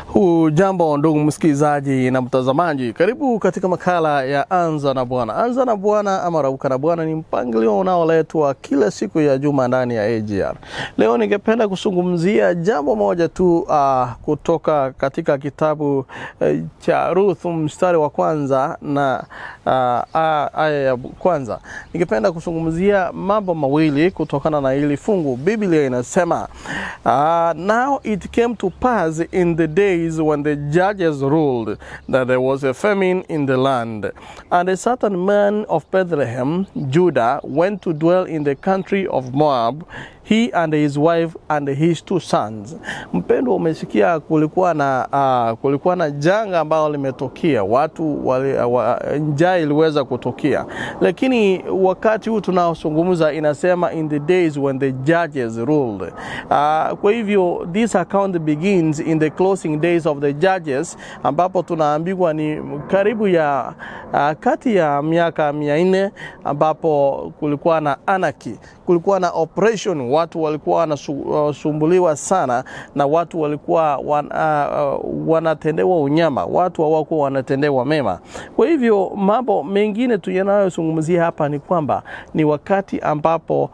Hujambo ndugu msikilizaji na mtazamaji, karibu katika makala ya Anza na Bwana. Anza na Bwana ama Rauka na Bwana ni mpangilio unaoletwa kila siku ya juma ndani ya AGR. Leo ningependa kuzungumzia jambo moja tu kutoka katika kitabu cha Ruth mstari wa kwanza na aya ya kwanza. Ningependa kuzungumzia mambo mawili kutokana na hili fungu. Biblia inasema, now it came to pass in the days when the judges ruled that there was a famine in the land, and a certain man of Bethlehem, Judah, went to dwell in the country of Moab, he and his wife and his two sons. Mpendwa, umesikia kulikuwa na janga ambalo limetokea, watu njaa iliweza kutokea. Lakini wakati huu tunaozungumza inasema in the days when the judges ruled. Kwa hivyo this account begins in the closing days of the judges, ambapo tunaambiwa ni karibu ya kati ya miaka 400 ambapo kulikuwa na anarchy, kulikuwa na oppression, watu walikuwa wanasumbuliwa sana na watu walikuwa wanatendewa unyama, watu hawakuwa wanatendewa mema. Kwa hivyo mambo mengine tunayozungumzia hapa ni kwamba ni wakati ambapo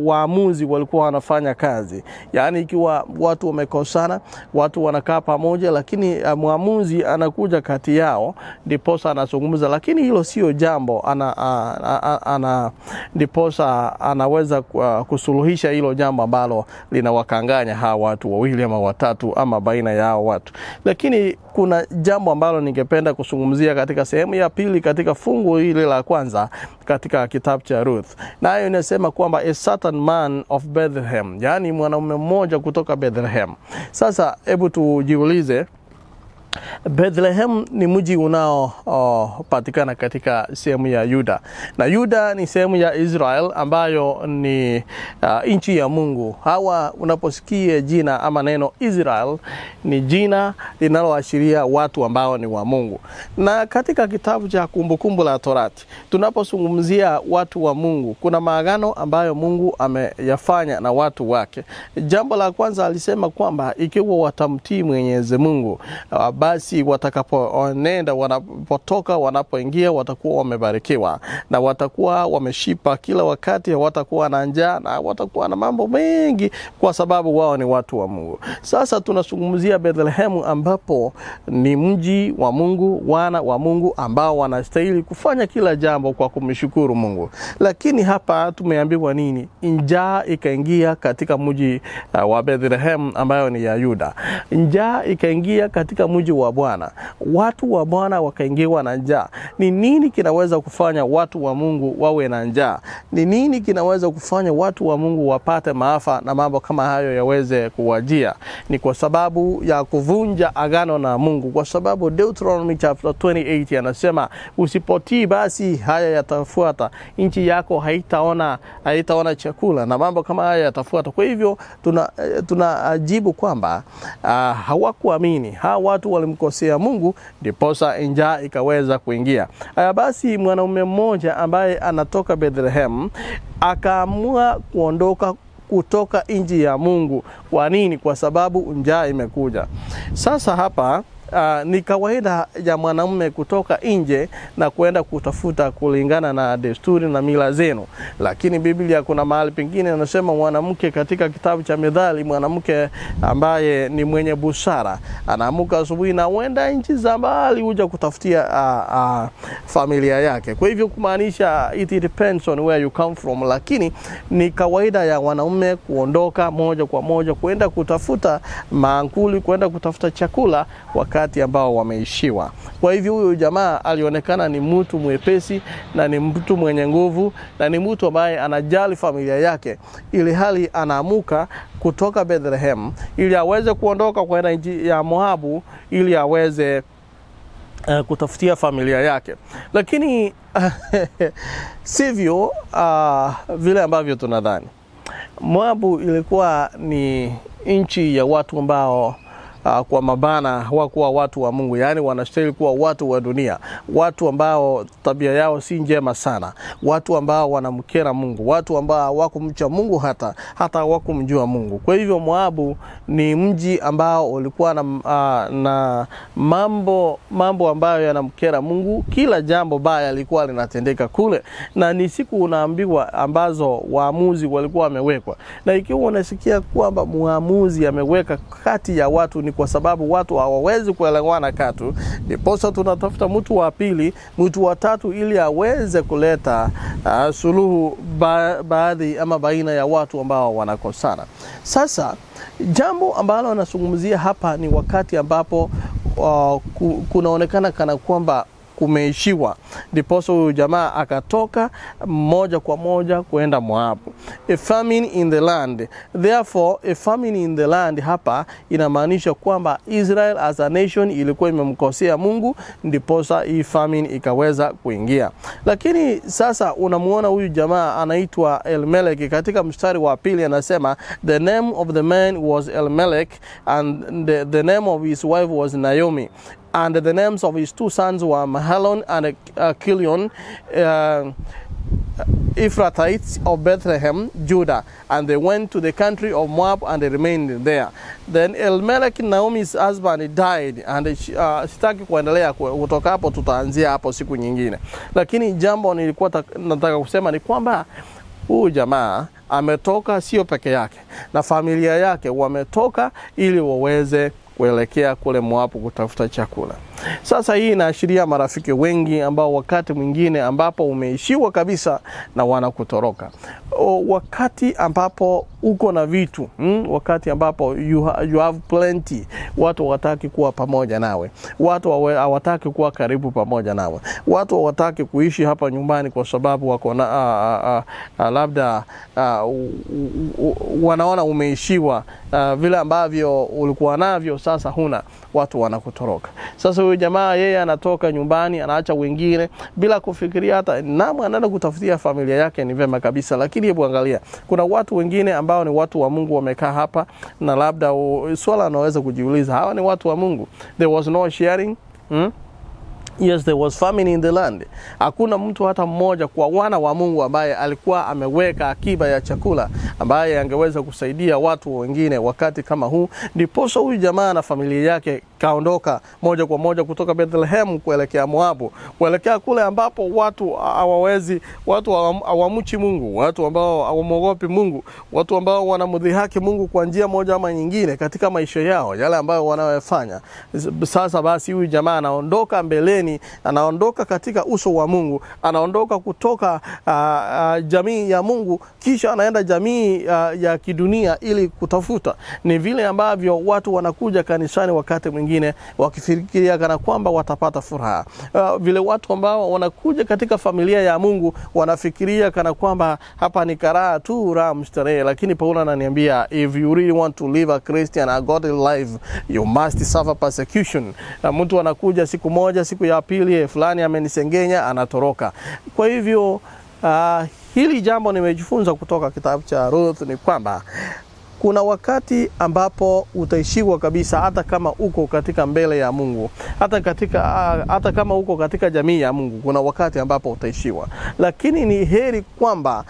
waamuzi walikuwa wanafanya kazi. Yaani ikiwa watu wamekosana, watu wanakaa pamoja, lakini muamuzi anakuja kati yao ndiposa anazungumza, lakini hilo sio jambo ndiposa anaweza kusuluhisha hilo jambo ambalo linawakanganya hawa watu wawili ama watatu ama baina yao watu. Lakini kuna jambo ambalo ningependa kuzungumzia katika sehemu ya pili katika fungu hili la kwanza katika kitabu cha Ruth. Nayo inasema kwamba a certain man of Bethlehem, yani mwanaume mmoja kutoka Bethlehem. Sasa hebu tujiulize, Bethlehem ni mji unaopatikana katika sehemu ya Yuda, na Yuda ni sehemu ya Israel ambayo ni nchi ya Mungu. Hawa unaposikia jina ama neno Israel ni jina linaloashiria watu ambao ni wa Mungu. Na katika kitabu cha Kumbukumbu la Torati tunapozungumzia watu wa Mungu, kuna maagano ambayo Mungu ameyafanya na watu wake. Jambo la kwanza alisema kwamba ikiwa watamtii Mwenyezi Mungu, basi watakapoenda, wanapotoka, wanapoingia, watakuwa wamebarikiwa na watakuwa wameshipa kila wakati, watakuwa na njaa na watakuwa na mambo mengi kwa sababu wao ni watu wa Mungu. Sasa tunazungumzia Bethlehem ambapo ni mji wa Mungu, wana wa Mungu ambao wanastahili kufanya kila jambo kwa kumshukuru Mungu. Lakini hapa tumeambiwa nini? Njaa ikaingia katika mji wa Bethlehem ambayo ni ya Yuda. Njaa ikaingia katika mji wa Bwana. Watu wa Bwana wakaingiwa na njaa. Ni nini kinaweza kufanya watu wa Mungu wawe na njaa? Ni nini kinaweza kufanya watu wa Mungu wapate maafa na mambo kama hayo yaweze kuwajia? Ni kwa sababu ya kuvunja agano na Mungu. Kwa sababu Deuteronomy chapter 28 anasema usipotii basi haya yatafuata, nchi yako haitaona chakula na mambo kama haya yatafuata. Kwa hivyo tunajibu kwamba hawakuamini. Hawa watu walimkosea Mungu, ndiposa njaa ikaweza kuingia. Basi mwanaume mmoja ambaye anatoka Bethlehem akaamua kuondoka kutoka nchi ya Mungu. Kwa nini? Kwa sababu njaa imekuja. Sasa hapa ni kawaida ya mwanamume kutoka nje na kuenda kutafuta kulingana na desturi na mila zenu. Lakini Biblia kuna mahali pengine anasema mwanamke katika kitabu cha Methali, mwanamke ambaye ni mwenye busara anaamuka asubuhi na huenda nchi za mbali huja kutafutia familia yake. Kwa hivyo kumaanisha it depends on where you come from, lakini ni kawaida ya wanaume kuondoka moja kwa moja kuenda kutafuta maakuli, kuenda kutafuta chakula wakati ambao wameishiwa. Kwa hivyo huyu jamaa alionekana ni mtu mwepesi na ni mtu mwenye nguvu na ni mtu ambaye anajali familia yake, ili hali anaamuka kutoka Bethlehem ili aweze kuondoka kwenda nchi ya Moabu ili aweze kutafutia familia yake. Lakini sivyo vile ambavyo tunadhani. Moabu ilikuwa ni nchi ya watu ambao kwa mabana hawakuwa watu wa Mungu, yaani wanastahili kuwa watu wa dunia, watu ambao tabia yao si njema sana, watu ambao wanamkera Mungu, watu ambao hawakumcha Mungu, hata hawakumjua Mungu. Kwa hivyo Moabu ni mji ambao ulikuwa na mambo ambayo yanamkera Mungu. Kila jambo baya lilikuwa linatendeka kule, na ni siku unaambiwa ambazo waamuzi walikuwa wamewekwa. Na ikiwa unasikia kwamba muamuzi ameweka kati ya watu, ni kwa sababu watu hawawezi kuelewana katu, ndiposa tunatafuta mtu wa pili, mtu wa tatu, ili aweze kuleta suluhu baadhi ama baina ya watu ambao wanakosana. Sasa jambo ambalo anazungumzia hapa ni wakati ambapo kunaonekana kana kwamba kumeishiwa, ndiposa huyu jamaa akatoka moja kwa moja kwenda Moabu. A famine in the land. Therefore, a famine in the land hapa inamaanisha kwamba Israel as a nation ilikuwa imemkosea Mungu, ndiposa hii famine ikaweza kuingia. Lakini sasa unamuona huyu jamaa anaitwa Elimelech. Katika mstari wa pili anasema, the name of the man was Elimelech and the name of his wife was Naomi, and the names of his two sons were Mahlon and Kilion, Ephrathites of Bethlehem, Judah, and they went to the country of Moab and they remained there. Then Elimelech, Naomi's husband, died, and sitaki kuendelea kutoka hapo, tutaanzia hapo siku nyingine. Lakini jambo nilikuwa nataka kusema ni kwamba huyu jamaa ametoka sio peke yake, na familia yake wametoka ili waweze kuelekea kule Moabu kutafuta chakula. Sasa hii inaashiria marafiki wengi ambao wakati mwingine ambapo umeishiwa kabisa na wanakutoroka. Wakati ambapo uko na vitu, wakati ambapo you have plenty, watu hawataki kuwa pamoja nawe, watu hawataki kuwa karibu pamoja nawe, watu hawataki kuishi hapa nyumbani kwa sababu wako na labda wanaona umeishiwa, vile ambavyo ulikuwa navyo sasa huna, watu wanakutoroka. Sasa huyu jamaa yeye anatoka nyumbani, anaacha wengine bila kufikiria hata namu anaenda kutafutia familia yake, ni vema kabisa. Lakini hebu angalia, kuna watu wengine ambao ni watu wa Mungu wamekaa hapa, na labda swala anaweza kujiuliza, hawa ni watu wa Mungu? There was no sharing. Yes, there was famine in the land. Hakuna mtu hata mmoja kwa wana wa Mungu ambaye alikuwa ameweka akiba ya chakula ambaye angeweza kusaidia watu wengine wakati kama huu. Ndiposa huyu jamaa na familia yake kaondoka moja kwa moja kutoka Bethlehem kuelekea Moabu, kuelekea kule ambapo watu hawawezi, watu hawamchi Mungu, watu ambao hawamwogopi Mungu, watu ambao wanamdhihaki Mungu kwa njia moja ama nyingine katika maisha yao, yale ambayo wanayofanya. Sasa basi huyu jamaa anaondoka mbeleni, anaondoka katika uso wa Mungu, anaondoka kutoka jamii ya Mungu, kisha anaenda jamii ya kidunia ili kutafuta. Ni vile ambavyo watu wanakuja kanisani wakati mwingine wakifikiria kana kwamba watapata furaha. Vile watu ambao wanakuja katika familia ya Mungu wanafikiria kana kwamba hapa ni karaha tu, raha mstarehe. Lakini Paulo ananiambia, if you really want to live a Christian, a godly life, you must suffer persecution. Na mtu anakuja siku moja, siku ya pili fulani amenisengenya, anatoroka. Kwa hivyo hili jambo nimejifunza kutoka kitabu cha Ruth ni kwamba kuna wakati ambapo utaishiwa kabisa, hata kama uko katika mbele ya Mungu, hata kama uko katika jamii ya Mungu, kuna wakati ambapo utaishiwa. Lakini ni heri kwamba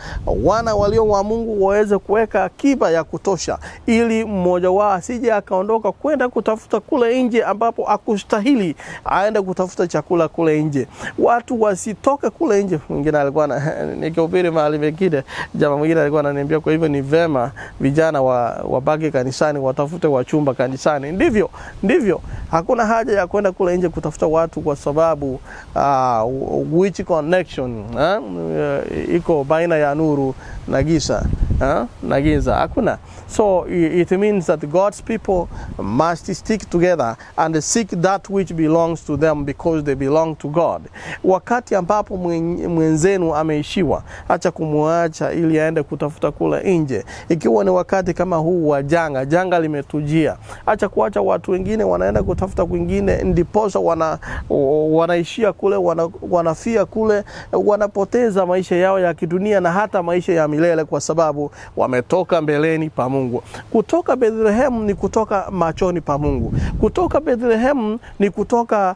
wana walio wa Mungu waweze kuweka akiba ya kutosha, ili mmoja wao asije akaondoka kwenda kutafuta kule nje ambapo akustahili aende kutafuta chakula kule nje. Watu wasitoke kule nje. Mwingine alikuwa nikihubiri mahali pengine, jamaa mwingine alikuwa ananiambia, kwa hivyo ni vema vijana wabaki kanisani, watafute wachumba kanisani. Ndivyo, hakuna haja ya kwenda kule nje kutafuta watu, kwa sababu which connection iko baina ya nuru na giza, na giza hakuna. So it means that God's people must stick together and seek that which belongs to them because they belong to God. Wakati ambapo mwenzenu ameishiwa, acha kumuacha ili aende kutafuta kule nje. Ikiwa ni wakati kama huu wa janga limetujia, acha kuacha watu wengine wanaenda kutafuta kwingine, ndiposa wanaishia kule, wanafia kule, wanapoteza maisha yao ya kidunia na hata maisha ya milele, kwa sababu sababu wametoka mbeleni pa Mungu. Kutoka Bethlehem ni kutoka machoni pa Mungu. Kutoka Bethlehem ni kutoka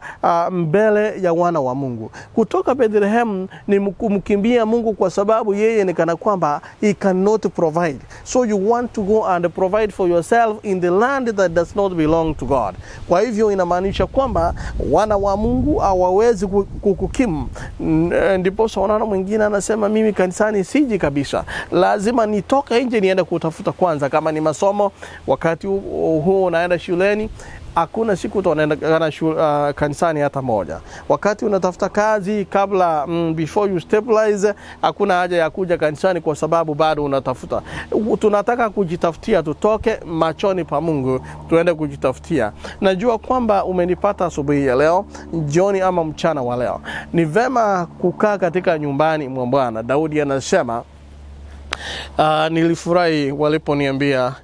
mbele ya wana wa Mungu. Kutoka Bethlehem ni kumkimbia Mungu, kwa sababu yeye ni kana kwamba he cannot provide. So you want to go and provide for yourself in the land that does not belong to God. Kwa hivyo inamaanisha kwamba wana wa Mungu hawawezi kukukimu. Ndiposa unaona mwingine anasema mimi kanisani siji kabisa, lazima nitoke nje niende kutafuta kwanza. Kama ni masomo, wakati huo unaenda shuleni, hakuna siku utaenda kanisani hata moja. Wakati unatafuta kazi, kabla before you stabilize, hakuna haja ya kuja kanisani kwa sababu bado unatafuta. Tunataka kujitafutia, tutoke machoni pa Mungu tuende kujitafutia. Najua kwamba umenipata asubuhi ya leo, jioni ama mchana wa leo. Ni vema kukaa katika nyumbani mwa Bwana. Daudi anasema, nilifurahi waliponiambia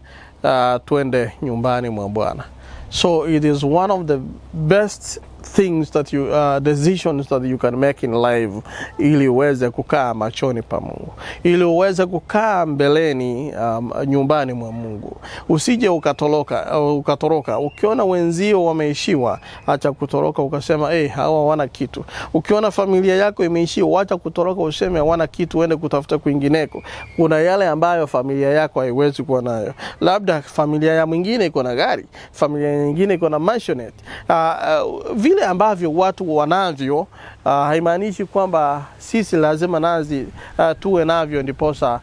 tuende nyumbani mwa Bwana. So it is one of the best things that you decisions that you can make in life, ili uweze kukaa machoni pa Mungu, ili uweze kukaa mbeleni nyumbani mwa Mungu. Usije ukatoroka. Ukiona wenzio wameishiwa, acha kutoroka ukasema hawa hawana kitu. Ukiona familia yako imeishiwa, acha kutoroka useme hawana kitu, uende kutafuta kwingineko. Kuna yale ambayo familia yako haiwezi kuwa nayo. Labda familia ya mwingine iko na gari, familia nyingine iko na mansionette. Vile ambavyo watu wanavyo, haimaanishi kwamba sisi lazima nazi tuwe navyo ndiposa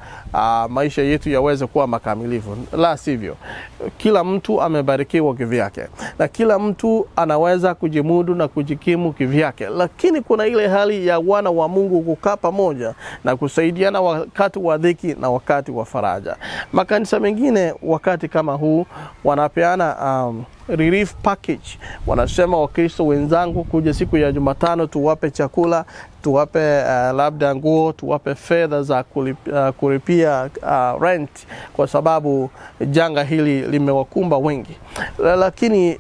maisha yetu yaweze kuwa makamilifu. La sivyo, kila mtu amebarikiwa kivyake na kila mtu anaweza kujimudu na kujikimu kivyake, lakini kuna ile hali ya wana wa Mungu kukaa pamoja na kusaidiana wakati wa dhiki na wakati wa faraja. Makanisa mengine wakati kama huu wanapeana relief package. Wanasema Wakristo wenzangu, kuja siku ya Jumatano tuwape chakula, tuwape labda nguo, tuwape fedha za kulipia rent, kwa sababu janga hili limewakumba wengi. Lakini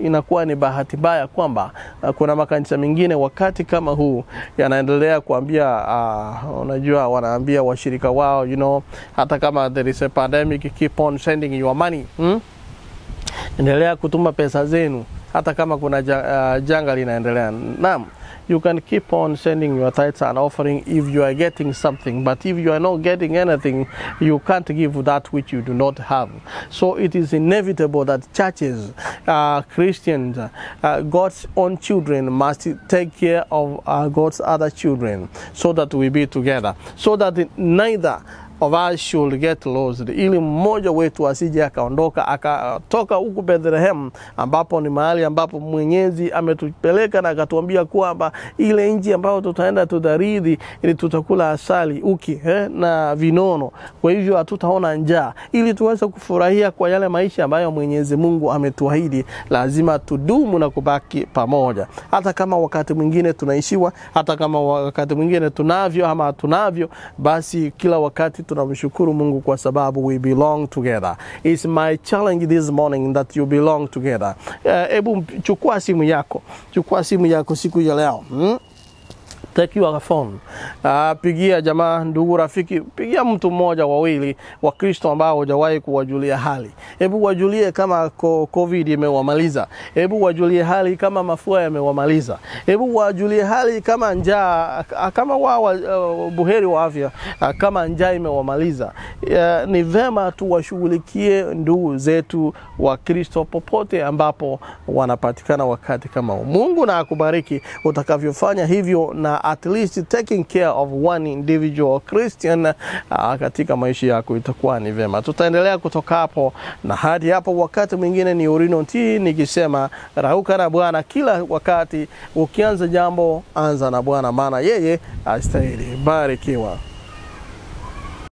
inakuwa ni bahati mbaya kwamba kuna makanisa mengine wakati kama huu yanaendelea kuambia, unajua wanaambia washirika wao, you know, hata kama there is a pandemic, keep on sending your money. Endelea kutuma pesa zenu hata kama kuna janga linaendelea. Naam, you can keep on sending your tithes and offering if you are getting something, but if you are not getting anything, you can't give that which you do not have. So it is inevitable that churches, Christians, God's own children must take care of God's other children, so that we be together, so that neither of us should get lost, ili mmoja wetu asije akaondoka akatoka huku Bethlehem, ambapo ni mahali ambapo Mwenyezi ametupeleka na akatuambia kwamba ile nchi ambayo tutaenda tutaridhi, ili tutakula asali uki na vinono, kwa hivyo hatutaona njaa. Ili tuweze kufurahia kwa yale maisha ambayo Mwenyezi Mungu ametuahidi, lazima tudumu na kubaki pamoja, hata kama wakati mwingine tunaishiwa, hata kama wakati mwingine tunavyo ama hatunavyo, basi kila wakati tunamshukuru Mungu kwa sababu we belong together. It's my challenge this morning that you belong together. Ebu chukua simu yako, chukua simu yako siku ya leo. Take your phone. Pigia jamaa, ndugu, rafiki, pigia mtu mmoja wawili wa Kristo ambao hujawahi kuwajulia hali. Hebu wajulie kama COVID imewamaliza. Hebu wajulie hali kama mafua yamewamaliza. Hebu wajulie hali kama njaa, kama wao buheri wa afya, kama njaa imewamaliza. Ni vema tuwashughulikie ndugu zetu wa Kristo popote ambapo wanapatikana wakati kama huu. Mungu na akubariki utakavyofanya hivyo, na at least taking care of one individual Christian katika maisha yako itakuwa ni vema. Tutaendelea kutoka hapo na hadi hapo wakati mwingine. Ni Orino T nikisema rauka na Bwana kila wakati. Ukianza jambo, anza na Bwana, maana yeye astahili. Barikiwa.